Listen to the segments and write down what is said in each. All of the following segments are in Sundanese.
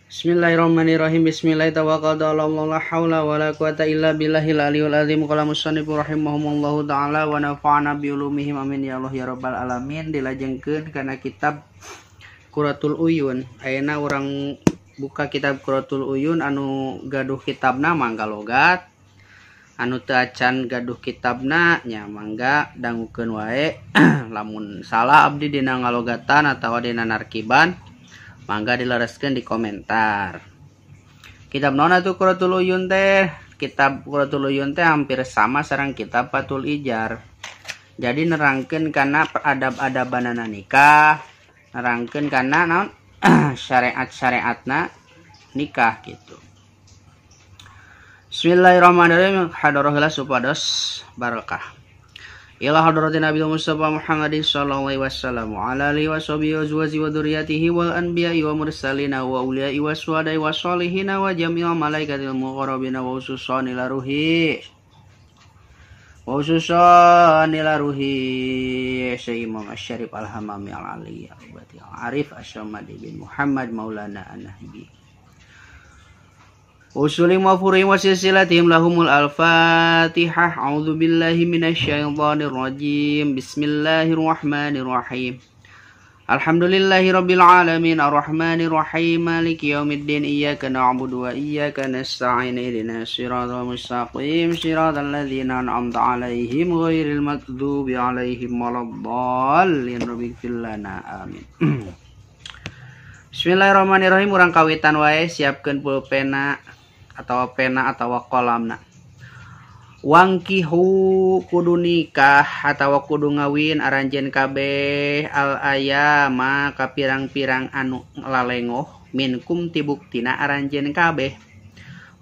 Bismillahirrahmanirrahim. Bismillahirrahmanirrahim. Tawakkaltu ala Allah, la haula wala quwata illa billahil aliyil azim. Qala musannif rahimahumullahu taala wa nafa'ana bi ulumihim, amin ya Allah ya rabbal alamin. Dilajengkeun kana kitab Quratul Uyun. Ayeuna urang buka kitab Quratul Uyun, anu gaduh kitabna mangga logat, anu teu acan gaduh kitabna nya mangga dangukeun wae. Lamun salah abdi dina ngalogatan atawa dina narkiban, mangga dilereskeun di komentar. Kitab naon atuh Quratul Uyun teh? Kitab Quratul Uyun teh hampir sama sareng kitab Fathul Ijar. Jadi nerangkeun kana adab-adabanana nikah, nerangkeun kana naon syariat-syariatna nikah gitu. Bismillahirrahmanirrahim. Hadarah heula supados barakah. Ila hadratin Nabi Mustafa Muhammadin sallallahu alaihi wasallam wa ala alihi washabihi wa azwajihi wa dzurriyyatihi wal anbiya'i wa mursalina wa awliya'i wa syuhada'i wa sholihina wa jami'il malaikatil muqarrabina wa khususan ila ruhi wa khususan ila ruhi Syekh Imam Asy-Syarif Al-Hamami Al-Ali Al-Bati Al-Arif Asy-Syamadi bin Muhammad Maulana An-Nahbi. Usuli wa furu'i wa silsilatihim lahumul al-Fatihah. A'udzu billahi minasyaitonir rajim. Bismillahirrahmanirrahim. Alhamdulillahi rabbil alamin arrahmanir rahim maliki yaumiddin iyyaka na'budu wa iyyaka nasta'in ihdinas siratal mustaqim siratal ladzina an'amta 'alaihim ghairil maghdubi 'alaihim waladdallin. Rabbighfir lana, amin. Bismillahirrahmanirrahim. Urang kawitan wae, siapkeun pulpena atau pena atau kolamna. Wangkihu kudu nikah atau kudu ngawin aranjeun kabeh al ayama ka pirang-pirang anu lalengoh minkum tibuktina aranjeun kabeh,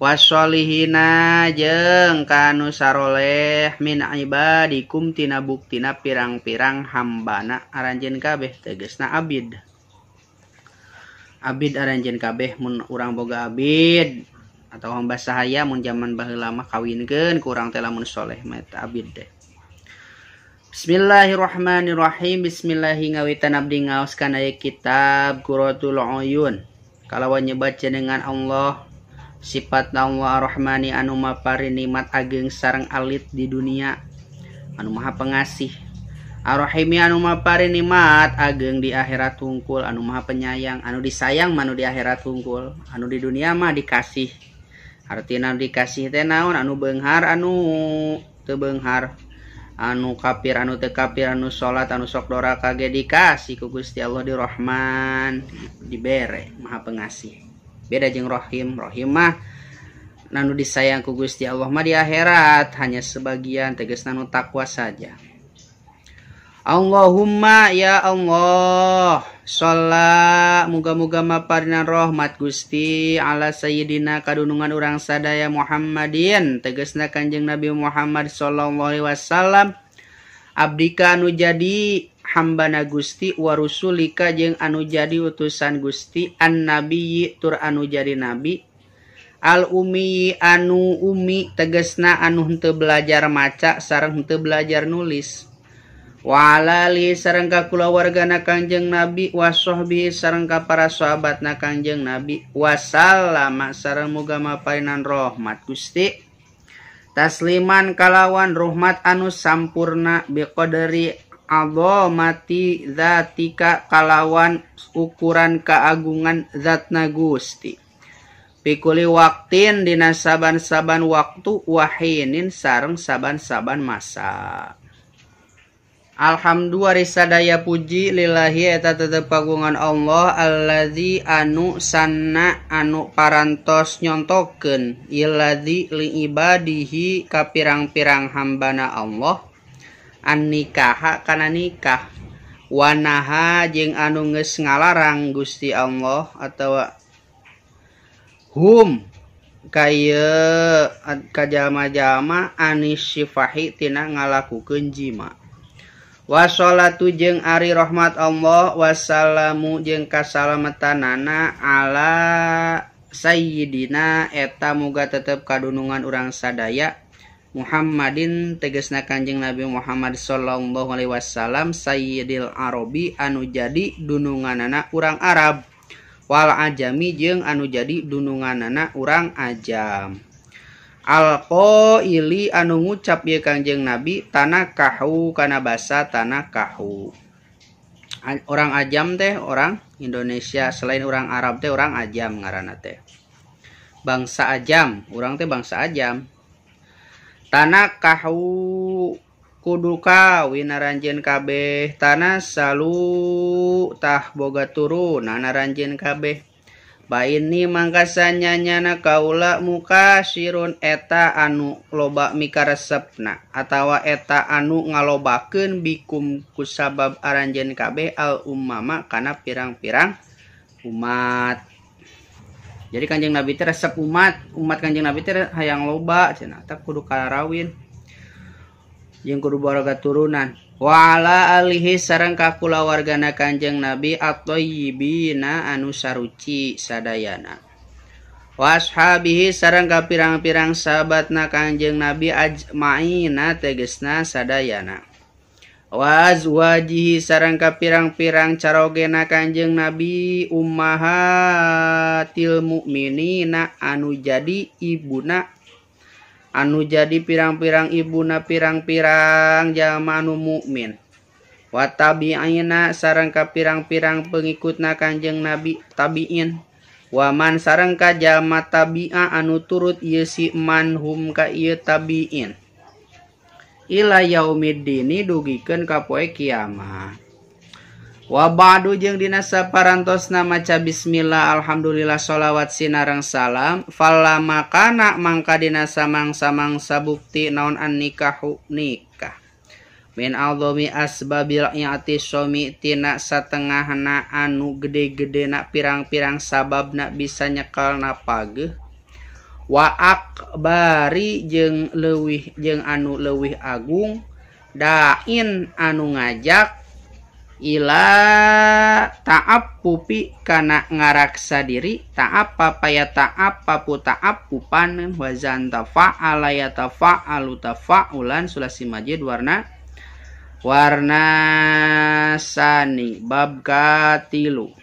wasolihina jeung kanu saroleh min ibadikum tina buktina pirang-pirang hambana aranjeun kabeh, tegasna abid. Abid aranjeun kabeh, mun urang boga abid atau hamba sahaya mun zaman baheula mah kawinkeun ku urang teh lamun soleh mah eta abid teh. Bismillahirrahmanirrahim. Bismillahi ngawitan abdi ngaos kana ieu kitab Quratul Uyun. Kalawan nyebat jenengan Allah, sifat Allah Ar-Rahmani anu mapari nikmat ageng sareng alit di dunia, anu maha pengasih. Ar-Rahimi anu mapari nikmat ageng di akhirat hungkul, anu maha penyayang, anu disayang mah anu di akhirat hungkul, anu di dunia mah dikasih. Artina dikasih teh naon? Anu beunghar, anu teu beunghar, anu kafir, anu teu kafir, anu salat, anu sok doraka ge dikasih ku Gusti Allah, di Rahman, dibere, maha pengasih. Beda jeung Rahim. Rahim mah anu disayang ku Gusti Allah mah di akhirat hanya sebagian, tegasna nu takwa saja. Allahumma ya Allah, sholla muga-muga maparinan rahmat Gusti ala sayyidina kadunungan urang sadaya Muhammadin tegasna Kanjeng Nabi Muhammad sallallahu alaihi wasallam, abdika anu jadi hambana Gusti wa rusulika jeung anu jadi utusan Gusti, annabiyyi tur anu jadi nabi, al ummi anu umi tegasna anu henteu belajar maca sareng henteu belajar nulis, wa ala alihi sareng ka kulawargana Kangjeng Nabi, wa sahbihi sareng ka para sahabatna Kangjeng Nabi, wa sallama sareng muga maparinan rahmat Gusti tasliman kalawan rahmat anu sampurna biqadri azamati dzatika kalawan ukuran keagungan zatna Gusti, pikuli waktin dina saban-saban waktu, wahinin sareng saban-saban masa. Alhamdulillah sadaya puji lillahi eta tetep kagungan Allah allazi anu sanna anu parantos nyontokeun illadzi li ibadihi ka pirang-pirang hambana Allah an nikaha kana nikah, wanaha jeung anu geus ngalarang Gusti Allah atawa hum kaya kajalma-jalma anis sifahi tina ngalakukeun jima. Wassalatu jeung ari rahmat Allah wassalamu jeung kasalamatanana ala sayyidina eta muga tetep kadunungan urang sadaya Muhammadin tegasna Kanjeng Nabi Muhammad sallallahu alaihi wasallam sayyidil arabi anu jadi dununganana urang Arab Wal ajami jeung anu jadi dununganana urang ajam. Alqaili anu ngucap ieu Kangjeng Nabi tanakahu kana basa tanakahu. Orang ajam teh orang Indonesia, selain orang Arab teh orang ajam ngaranna teh. Bangsa ajam, urang teh bangsa ajam. Tanakahu kudu kawin aranjeun kabeh, tanah salu tah boga turunan aranjeun kabeh. Baini mangkasa nyanyana kaula mukasirun eta anu loba mikaresepna atawa eta anu ngalobakeun bikum kusabab aranjeun kabeh al ummama kana pirang-pirang umat. Jadi Kanjeng Nabi teh resep umat, umat Kanjeng Nabi teh hayang loba cenah, tah kudu karawin jeung kudu boga turunan. Wa ala alihi sareng ka kulawargana Kanjeng Nabi at-thayyibina anu saruci sadayana. Wa ashabihi sareng ka pirang-pirang sahabatna Kanjeng Nabi ajmaina tegesna sadayana. Wa azwajihi sareng ka pirang-pirang carogena Kanjeng Nabi ummahatil mukminina anu jadi ibuna anu jadi pirang-pirang ibuna pirang-pirang jalma anu mukmin. Wa tabi'ina sareng ka pirang-pirang pengikutna Kanjeng Nabi tabi'in. Wa man sareng ka jalma tabi'a anu turut ieu si man hum ka ieu tabi'in. Ila yaumiddini dugikeun ka poe kiamat. Wa ba'du jeung dina saparantosna maca bismillah alhamdulillah sholawat sinareng salam fala makana mangka dina samang-samangsa bukti naon an nikahu nikah min a'zami asbabil i'tisami tina satengahna anu gede-gedena pirang-pirang sababna bisa nyekelna pageuh wa akbari jeung leuwih jeung anu leuwih agung dain anu ngajak ila ta'affufi kana ngaraksa diri ta'appa paya ta'affafu ta'affupan wazan tafa'ala ya tafa'alu tafa'ulan sulasi majid warna warna sani bab katilu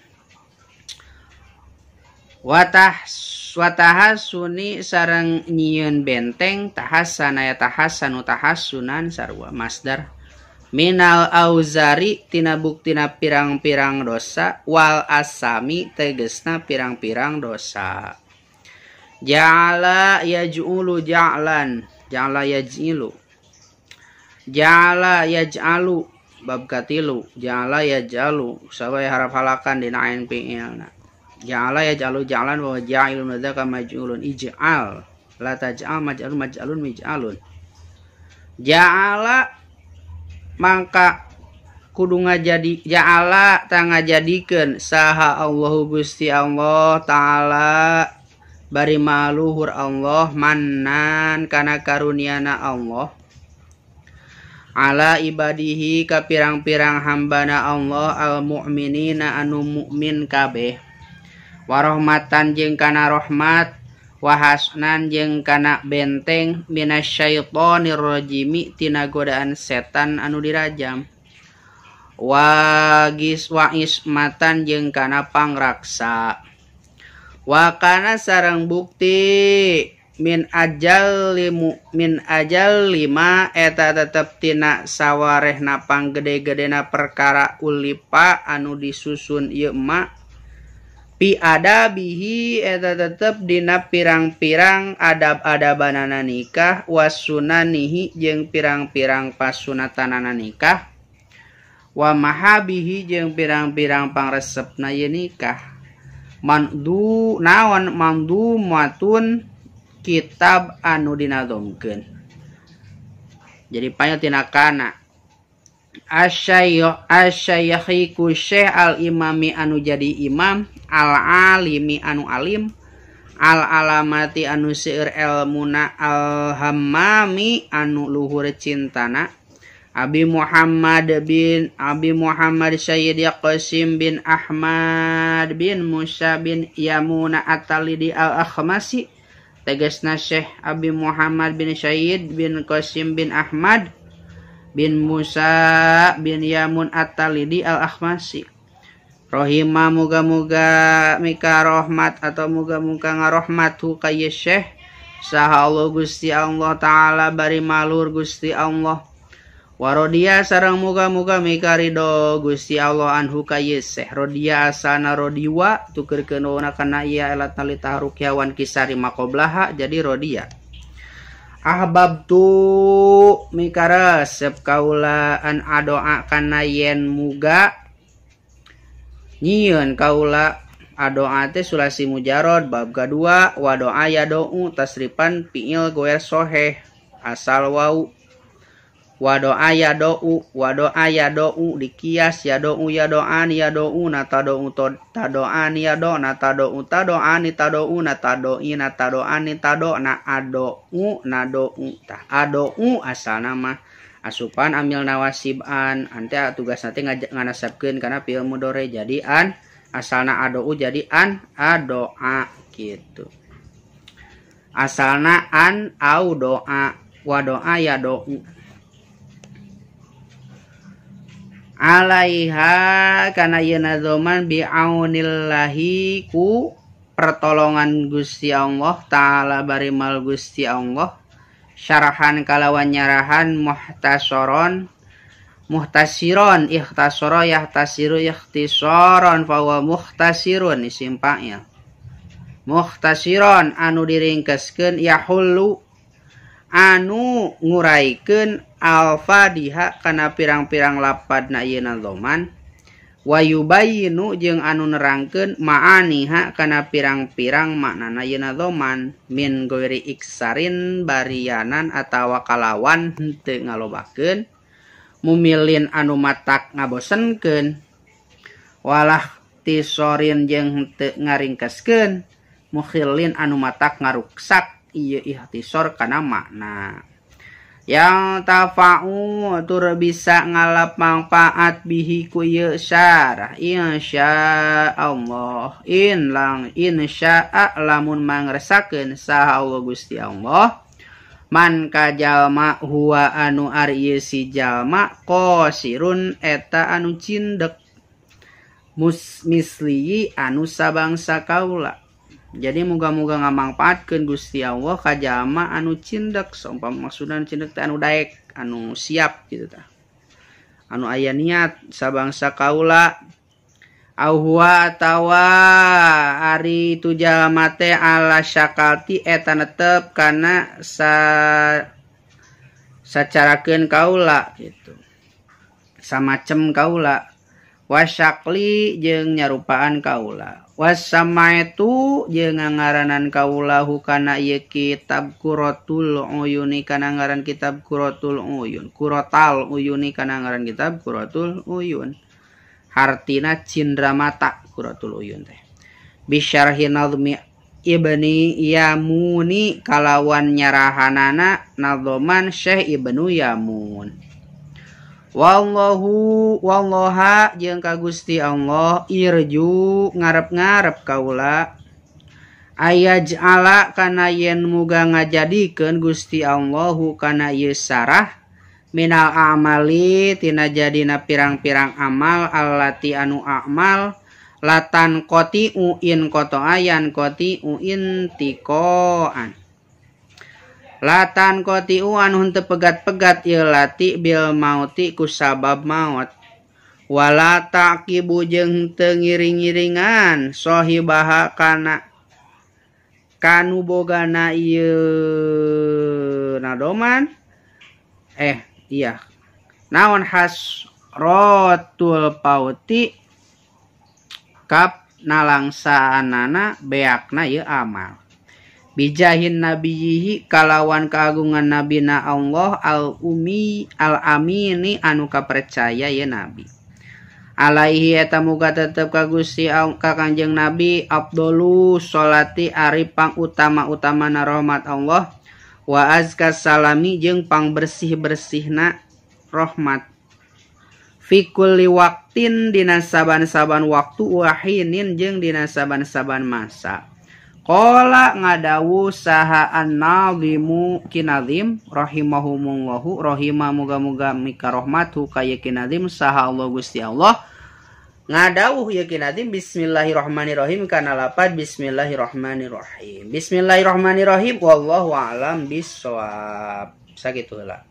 watahasuni sareng nyieun benteng tahasana ya tahassanu tahassunan sarua masdar minal auzari tina buktina pirang-pirang dosa wal asami tegesna pirang-pirang dosa. Ja'ala yaj'ulu ja'lan ja'ala yaj'ilu ja'ala yaj'alu bab katilu ja'ala yaj'alu sawae harap halakan dina ain fi'ilna ja'ala yaj'alu ja'lan wa ja'ilun dzaka maj'ulun ij'al la taj'al maj'alun maj'alun mij'alun ja'ala mangka kudu ngajadi ja'ala ta ngajadikeun saha Allahu Gusti Allah taala bari maluhur Allah mannan kana karuniana Allah ala ibadihi ka pirang-pirang hambana Allah al mu'minina anu mukmin kabeh warahmatan jeung kana rahmat wahasnan jeung kana benteng minasyaitonir rajimi tina godaan setan anu dirajam wagis wa ismatan jeung kana pangraksa wa kana sareng bukti min ajal lima eta tetep tina sawarehna panggede-gedena perkara ulipa anu disusun ieu ma pi adabihi eta tetep dina pirang-pirang adab-adabanana nikah wasunanihi jeung pirang-pirang pasunatanana nikah wa mahabihi jeung pirang-pirang pangresepna ieu nikah mandu naon mandu matun kitab anu dinadomkeun. Jadi panyo tina kana asyayhi ku syekh al imami anu jadi imam al alimi anu alim al alamati anu seueur elmuna al hammami anu luhur cintana Abi Muhammad bin Abi Muhammad Sayyid Qasim bin Ahmad bin Musa bin Yamuna At-Talidi Al-Akhmasi tegasna Syekh Abi Muhammad bin Sayyid bin Qasim bin Ahmad bin Musa bin Yamun At-Talidi Al-Akhmasi Rohima muga-muga mika rahmat atau muga-muga ngarohmat hu ka ieu Syekh saha Allah Gusti Allah Ta'ala bari malur Gusti Allah. Warodia sareng muga-muga mika ridho Gusti Allah anhu ka ieu Syekh. Rodia asana rodiwa tukeurkeun wauna kana ieu elat nalita harukiawan kisari maqoblaha jadi rodia. Ahbabtu mika resep kaula an adoa kana yen muga nyieun kaula adoa teh sulasi mujarod bab kadua wa doa ya do'u tasrifan fi'il goer soheh asal wau wa doa ya do'u wa doa ya do'u dikias ya do'u ya do'an ya do'u na tado'u tado'an ya do na tado'u tado'ani tado'u na tado'i na tado'ani tado na ado'u na do'u tah ado'u asal nama asupan amil nawasiban ante tugas nanti nganasabkeun kana fi'il mudhari jadi an asalna ado'u jadi an adoa gitu asalna an au doa wa doa ya do'u alaiha kana ieu nazoman biaunillahi ku pertolongan Gusti Allah Ta'ala bari mal Gusti Allah syarahan kalawan nyarahan muhtasoron muhtasiron ikhtasara yahtasiru ikhtisaron fa huwa muhtasirun isim fa'il muhtasiron anu diringkeskeun yahullu anu nguraikeun alfadiha kana pirang-pirang lapadna ieu nazoman wa yubayinu jeung anu nerangkeun ma'aniha kana pirang-pirang maknana ieu nazoman min ghairi iksarin barianan atawa kalawan henteu ngalobakeun mumilin anu matak ngabosenkeun walah tisorin jeung henteu ngaringkeskeun mukhilin anu matak ngaruksak ieu ihtisor kana makna yang tafa'u tur bisa ngalap manfaat bihi ku ieu syarah insyaallah in lang insyaa lamun mangresakeun saha Allah Gusti Allah man kajalma huwa anu ari ieu si jalma qasirun eta anu cindek misli anu sabangsa kaula. Jadi muga-muga ngamangpaatkeun Gusti Allah ka jalma anu cindek saumpama maksudna cindek teh anu daek anu siap gitu tah anu aya niat sabangsa kaula au huwa atawa ari tu jalma teh ala syakalti eta netep kana sacarakeun kaula gitu samacem kaula wasyakli jeung nyarupaan kaula wasamaitu jeung ngaranan kaula hukana ieu kitab Quratul Uyuni kana ngaran kitab Quratul Uyun Quratal Uyuni kana ngaran kitab Quratul Uyun hartina cindramata Quratul Uyun teh bisyarhi nazmi Ibni Yamuni kalawan nyarahanana nazoman Syekh Ibnu Yamun. Wallahu wallaha jeung ka Gusti Allah irju ngarep-ngarep kaula ayaj'ala kana yen muga ngajadikeun Gusti Allahu kana ieu sarah minal amali tina jadina pirang-pirang amal allati anu amal latan qoti uin qota'ayan qoti uin tikoan latan qoti anu henteu pegat-pegat ieu lati bil mauti ku sabab maot wala taqibu jeung teu ngiring-ngiringan sahibaha kana kanu bogana ieu nadoman iya naon hasratul pauti kap nalangsaanana beakna ieu amal bijahin nabiyihi kalawan keagungan nabina Allah al umi al amini anu kapercaya ye nabi alaihi eta muga tetep ka Gusti ka Kanjeng Nabi abdolu sholati ari pang utama-utamana rahmat Allah wa azka salami jeung pang bersih-bersihna rahmat fi kulli waqtin dina saban-saban waktu wahinin jeung dina saban-saban masa. Qala ngadawu saha an-nazimu kinazim rahimahumullahu rahima muga-muga mika rahmatu kaya kinazim saha Allah Gusti Allah Ngadawuh ieu Ki Nadim bismillahirrahmanirrahim kana lapad bismillahirrahmanirrahim. Bismillahirrahmanirrahim wallahu a'lam bissawab. Sakitu heula.